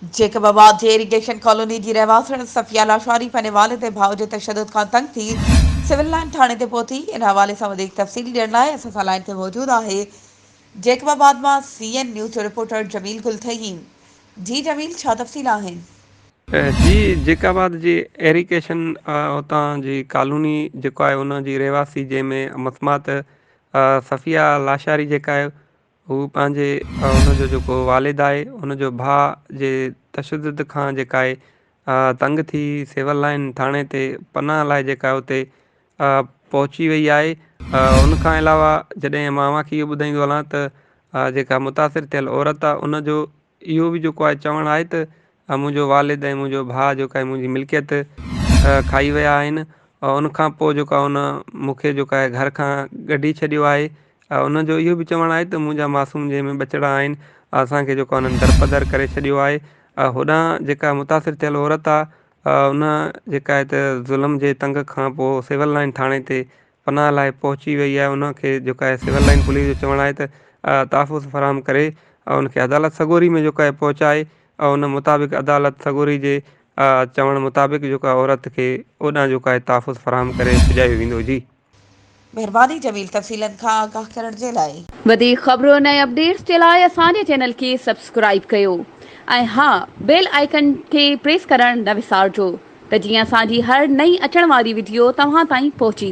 Jacob آباد جي irrigation colony جي رهواسڻ صفيه لاشاري پنهنجي والد ۽ ڀاء جي تشدد کان تنگ ٿي سول لائن ٿاڻي تي پهتي. ان حوالي سان وڌيڪ تفصيل ڏيڻ لاء اسان سان لائن تي موجود آهي جيڪب آباد مان سي اين نيوز جو رپورٽر جميل گل ٿهيم. جي جميل ڇا تفصيل آهن؟ جي جيڪب آباد جي ايريگيشن اتان جي ڪالوني جيڪو آهي ان جي رهواسي جنهن ۾ مسمات صفيه لاشاري جيڪا آهي هو پنهنجي ان جو جيڪو والد آهي ان جو ڀاء جي تشدد کان جيڪا آهي تنگ ٿي سول لائن ٿاڻي تي پناهه لاء جيڪا اتي پهچي وئي آهي ان کان علاوه جڏهن مان اوهان کي اهو ٻڌائيندو هلان ته جيڪا متاثر ٿيل عورت آهي ان جو اهو به جيڪو آهي چوڻ آهي ته منهنجو والد ۽ منهنجو ڀاء جيڪو آهي منهنجي ملڪيت کائي ويا آهن ان کان پوء جيڪو آهي ان مون کي جيڪو آهي گهر کان ڪڍي ڇڏيو آهي ان جو اهو به چوڻ آهي ته منهنجا معصوم جنهن ۾ ٻچڙا آهن اسان کي جيڪو انهن درپدر ڪري ڇڏيو آهي هوڏانهن جيڪا متاثر ٿيل عورت آهي ان جيڪا آهي ته ظلم جي تنگ کان پوء سول لائن ٿاڻي تي پناهه لاء پهچي وئي آهي ان کي جيڪو آهي سول لائن پوليس جو چوڻ آهي ته تحفظ فراهم ڪري ان کي عدالت سڳوري ۾ جيڪو آهي پهچائي ان مطابق عدالت سڳوري جي چوڻ مطابق جيڪو آهي عورت کي اوڏانهن جيڪو آهي تحفظ فراهم ڪري پڄايو ويندو جي. مھرباني جميل تفصيلن کان آگاھ ڪرڻ جي لاء. وڌيڪ خبرن ۽ اپڊيٽس جي لاء اسان جي چينل کي سبسڪرائيب ڪيو ۽ ها بيل آئيڪن کي پريس ڪرڻ نه وسارجو. ته جيئن اسان جي هر نئين اچڻ واري وڊيو توهان تائين پهچي.